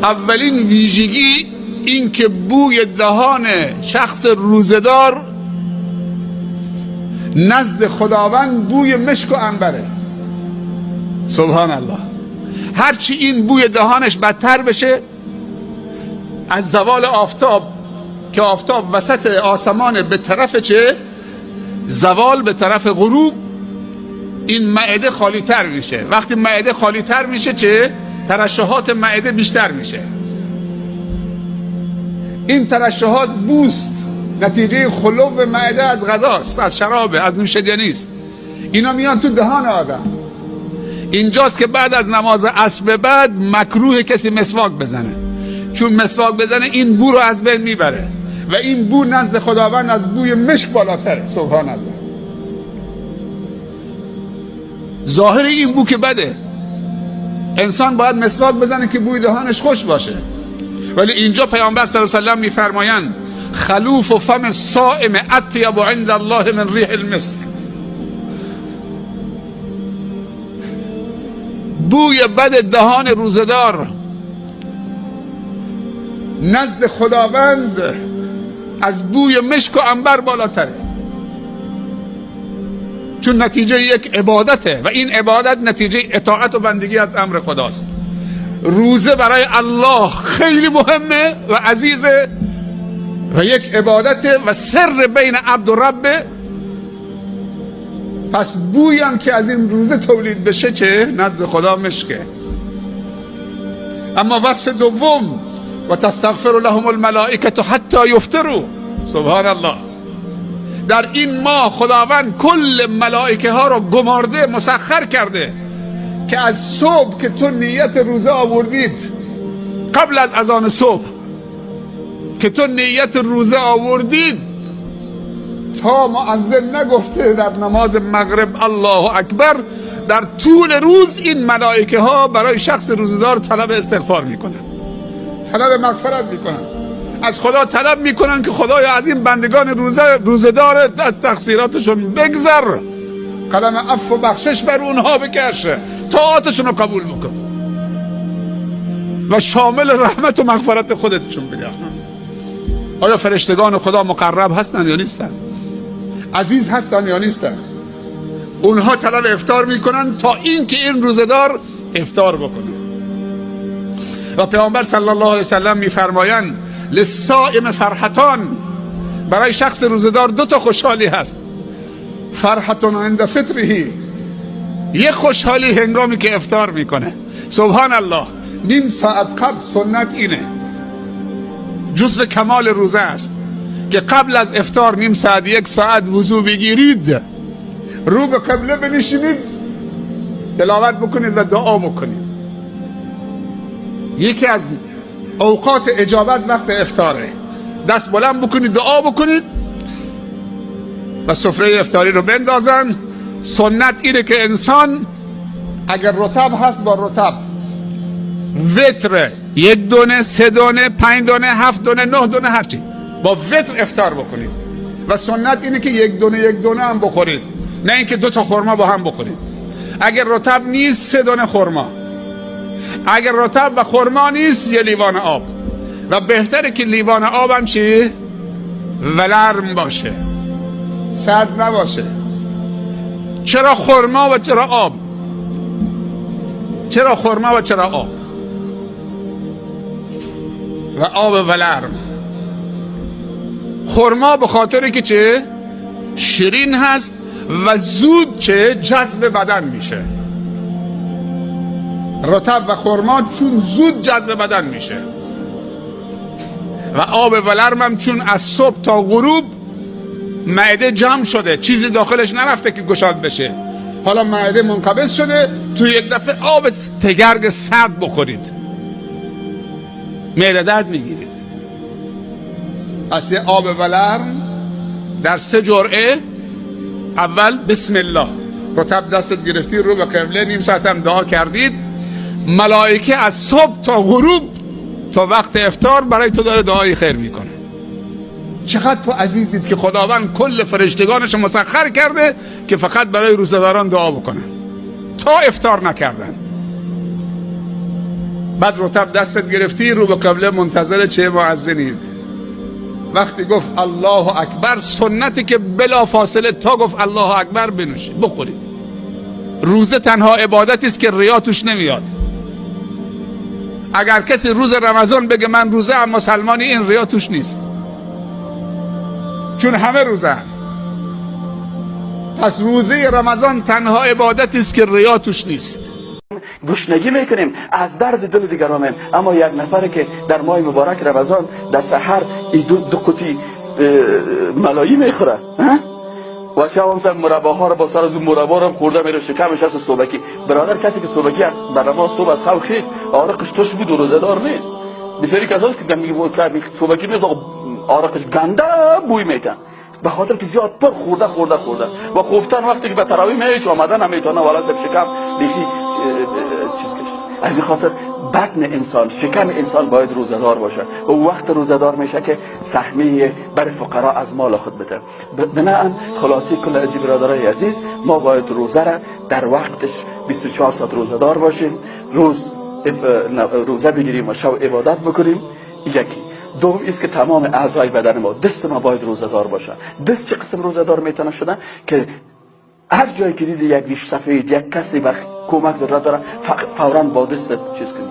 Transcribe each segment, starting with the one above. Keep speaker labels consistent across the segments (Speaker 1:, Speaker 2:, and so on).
Speaker 1: اولین ویژگی این که بوی دهان شخص روزه‌دار نزد خداوند بوی مشک و عنبره. سبحان الله. هرچی این بوی دهانش بدتر بشه، از زوال آفتاب که آفتاب وسط آسمان به طرف چه؟ زوال، به طرف غروب، این معده خالی تر میشه. وقتی معده خالی تر میشه چه؟ ترشحات معده بیشتر میشه. این ترشحات بوست، نتیجه خلو معده از غذاست، از شرابه، از نوشیدنی است. اینا میان تو دهان آدم. اینجاست که بعد از نماز عصر به بعد مکروه کسی مسواک بزنه، چون مسواک بزنه این بو رو از بین میبره و این بو نزد خداوند از بوی مشک بالاتره. سبحان الله. ظاهر این بو که بده، انسان باید مسواک بزنه که بوی دهانش خوش باشه. ولی اینجا پیامبر صلی الله علیه و سلم میفرمایند خلوف فم الصائم اطیب عند الله من ریح المسک. بوی بد دهان روزه‌دار نزد خداوند از بوی مشک و عنبر بالاتره، چون نتیجه یک عبادته و این عبادت نتیجه اطاعت و بندگی از امر خداست. روزه برای الله خیلی مهمه و عزیزه و یک عبادته و سر بین عبد و رب. پس بویم که از این روزه تولید بشه چه؟ نزد خدا مشکه. اما وصف دوم، و تستغفر لهم الملائکة حتی یفطروا. سبحان الله. در این ماه خداوند کل ملائکه ها رو گمارده، مسخر کرده که از صبح که تو نیت روزه آوردید، قبل از اذان صبح که تو نیت روزه آوردید، تا مؤذن نگفته در نماز مغرب الله اکبر، در طول روز این ملائکه ها برای شخص روزه‌دار طلب استغفار میکنن، طلب مغفرت میکنن، از خدا طلب میکنن که خدایا از این بندگان روزه‌دار از تقصیراتشون بگذر، قلم عفو و بخشش بر اونها بکش، طاعاتشون رو قبول بکن و شامل رحمت و مغفرت خودتشون بگردان. آیا فرشتگان خدا مقرب هستن یا نیستن؟ عزیز هستن یا نیستن؟ اونها طلب افطار میکنن تا اینکه این روزه‌دار افطار بکنه. و پیامبر صلی الله علیه وسلم میفرمایند للصائم فرحتان، برای شخص روزه‌دار دو تا خوشحالی هست. فرحتون عند فطره، یه خوشحالی هنگامی که افطار میکنه. سبحان الله. نیم ساعت قبل سنت اینه، جزء کمال روزه است که قبل از افطار نیم ساعت یک ساعت وضو بگیرید، رو به قبله بنشینید، تلاوت بکنید و دعا بکنید. یکی از اوقات اجابت وقت افطاره. دست بلند بکنید، دعا بکنید و سفره افطاری رو بندازن. سنت اینه که انسان اگر رطب هست با رطب، وتر 1 دونه، 3 دونه، 5 دونه، 7 دونه، 9 دونه، هرچی، با وتر افطار بکنید. و سنت اینه که 1 دونه 1 دونه هم بخورید، نه اینکه 2 تا خرما با هم بخورید. اگر رطب نیست 3 دونه خرما، اگر رطب و خرما نیست 1 لیوان آب. و بهتره که لیوان آب هم چی؟ ولرم باشه، سرد نباشه. چرا خرما و چرا آب؟ چرا خرما و چرا آب؟ و آب ولرم. خرما به خاطر که چه؟ شیرین هست و زود چه؟ جذب بدن میشه. رطب و خرما چون زود جذب بدن میشه، و آب ولرم هم چون از صبح تا غروب معده جمع شده، چیزی داخلش نرفته که گشاد بشه، حالا معده منقبض شده، تو یک دفعه آب تگرگ سرد بخورید معده درد میگیرید. پس یه آب ولرم در 3 جرعه. اول بسم الله، رطب دستت گرفتی، رو به قبله، نیم ساعت هم دعا کردید، ملائکه از صبح تا غروب تا وقت افطار برای تو داره دعای خیر میکنه. چقدر تو عزیزید که خداوند کل فرشتگانش مسخر کرده که فقط برای روزه‌داران دعا بکنن تا افطار نکردن. بعد رطب دستت گرفتی، رو به قبله منتظر چه مؤذنید. وقتی گفت الله اکبر، سنتی که بلا فاصله تا گفت الله اکبر بنوشید بخورید. روزه تنها عبادتی است که ریا توش نمیاد. اگر کسی روز رمضان بگه من روزه ام مسلمانی، این ریا توش نیست، چون همه روزه هم. پس روزه رمضان تنها عبادتی است که ریا توش نیست.
Speaker 2: گشنگی میکنیم، از درد دل دیگران می‌ایم. اما یک نفر که در ماه مبارک رمضان در سحر دو قوطی ملایی میخوره و شب هم مرباها رو با سر از اون مربا رو خورده میره، شکمش هست صبحکی. برادر، کسی که صبحکی از برنامه صبح از خواب خیست عارقش تش بود و روزه‌دار نیست. بسیاری کسایی که میگه صبحکی نیست، عارقش گنده بوی میتن، به خاطر که زیاد پر خورده خورده خورده و خوفتن. وقتی که به تراویح هیچ آمدن نمیتونه، ولی شکم بیخی چیز کشه. از این خاطر بطن انسان، شکم انسان باید روزه‌دار باشه و وقت روزه‌دار میشه که سهمیه بر فقرا از مال خود بده. بناءً خلاصی کل از برادرای عزیز، ما باید روزه را در وقتش 24 ساعت روزه‌دار باشیم، روز روزه بگیریم و شب عبادت بکنیم. یکی دوم است که تمام اعضای بدن ما، دست ما باید روزه‌دار باشه. دست چه قسم روزه‌دار میتونه شدن؟ که هر جایی که دیدی یک ریش سفید، یک کسی به کمک ضرورت داره، فورا با دست چیز کنی.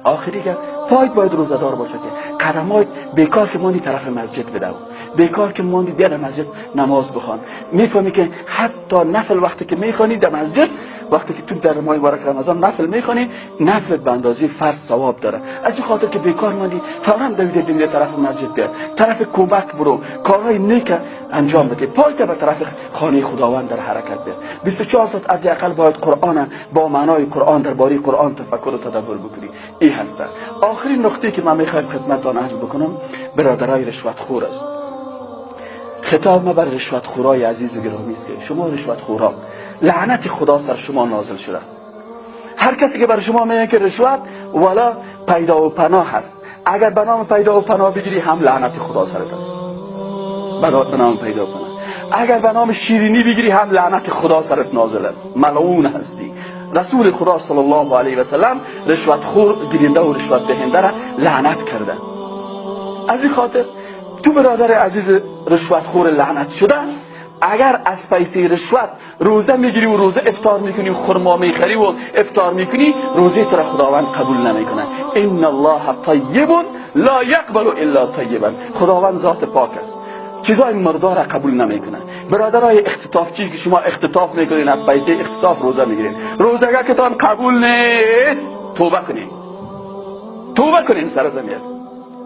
Speaker 2: آخری که پایت باید روزه‌دار باشه که قدمای بیکار که ماندی طرف مسجد بدو، بیکار که ماندی بیا در مسجد نماز بخوان. میفهمی که حتی نفل وقتی که میخوانی در مسجد، وقتی که تو در ماه مبارک رمضان نفل میخوانی، نفل به اندازه فرض ثواب داره. از این خاطر که بیکار ماندی فورا دویده دویده طرف مسجد بیا، طرف کمک برو، کارهای نیک انجام بده، پایت به طرف خانه خداوند در حرکت بیا. 24 ساعت حداقل باید قرآن با معنای قرآن، درباره قرآن تفکر و تدبر بکنی. این هسته. آخرین نقطه که من میخوایم خدمتتان عرض بکنم، برادرای رشوت خور است. خطاب ما بر رشوت خورای عزیز و گرامی است که شما رشوت خورا، لعنت خدا سر شما نازل شده. هر کسی که بر شما میگه که رشوت والا پیدا و پناه هست، اگر به نام پیدا و پناه بگیری هم لعنت خدا سرت است، به نام پیدا و پناه. اگر به نام شیرینی بگیری هم لعنت خدا سرت نازل است، ملعون هستی. رسول خدا صلی الله علیه و سلم رشوت خور گیرنده و رشوت دهنده را لعنت کرده. از این خاطر تو برادر عزیز رشوت خور لعنت شده، اگر از پیسه رشوت روزه میگیری و روزه افطار میکنی و خرما میخری و افطار میکنی، روزه تو را خداوند قبول نمیکنه. ان الله طیب لا یقبل الا طیبا. خداوند ذات پاک است، چیزای مردار را قبول نمیکنه. برادرای اختطافچی که شما اختطاف میکنین، از پیسه اختطاف روزه میگیرین، روزه که تان قبول نیست، توبه کنین، توبه کنین سر زمین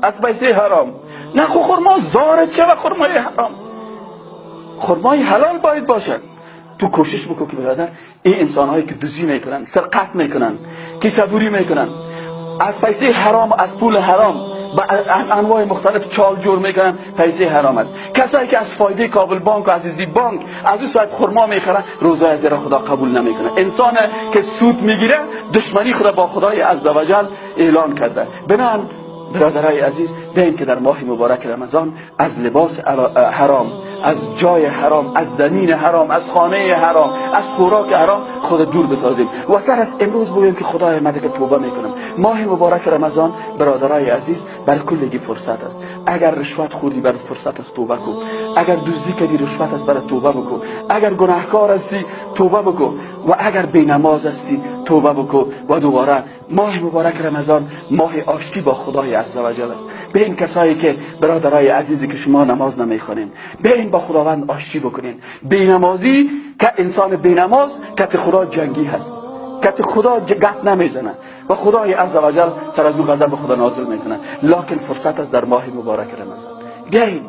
Speaker 2: از پیسه حرام. نه خرما زاره چه و خرمای حرام، خرمای حلال باید باشه. تو کوشش بکن که برادر این انسان هایی که دزدی میکنن، سرقت میکنن، کیسه‌بری میکنن، از پیسه حرام، از پول حرام با انواع مختلف چال جور میکنن، پیسه حرام است. کسایی که از فایده کابل بانک و عزیزی بانک از اون صاحب خرما میخرن، روزه از خدا قبول نمیکنه. انسان که سود میگیره دشمنی خدا با خدای عزوجل اعلان کرده. بنابراین برادرای عزیز، بیاین که در ماه مبارک رمضان از لباس حرام، از جای حرام، از زمین حرام، از خانه حرام، از خوراک حرام خود دور بسازیم و سر از امروز بگوییم که خدای من دیگه توبه میکنم. ماه مبارک رمضان برادرای عزیز بر کلگی فرصت است. اگر رشوت خوردی بر فرصت است توبه کن، اگر دزدی کردی رشوت است برای توبه بکن، اگر گناهکار هستی توبه بکن و اگر بی نماز هستی توبه بکن. و دوباره ماه مبارک رمضان ماه آشتی با خدای عزوجل است. به این کسایی که برادرای عزیزی که شما نماز نمیخوانین، به این با خداوند آشتی بکنین. بینمازی که انسان بینماز کت خدا جنگی هست، کت خدا گپ نمیزنه و خدای عزوجل سر از او غضب خدا نازل میکنه. لکن فرصت است در ماه مبارک رمضان. بیاین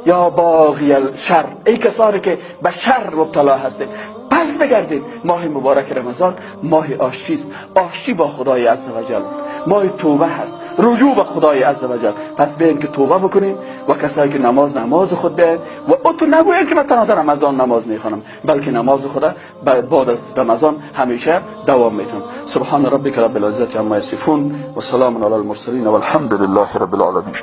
Speaker 2: یا باغی الشر، ای کسانی که به شر مبتلا هستید، پس بگردید. ماه مبارک رمضان ماه آشتی است، آشتی با خدای عزوجل، ماه توبه هست، رجوع به خدای عزوجل. پس بیاین که توبه بکنیم و کسایی که نماز خود بیاین و او تو نگوین که من تنها در رمضان نماز میخوانم، بلکه نماز خود بعد از رمضان همیشه دوام میتونم. سبحان ربک رب العزة عما یصفون و سلام علی المرسلین والحمد لله رب العالمین.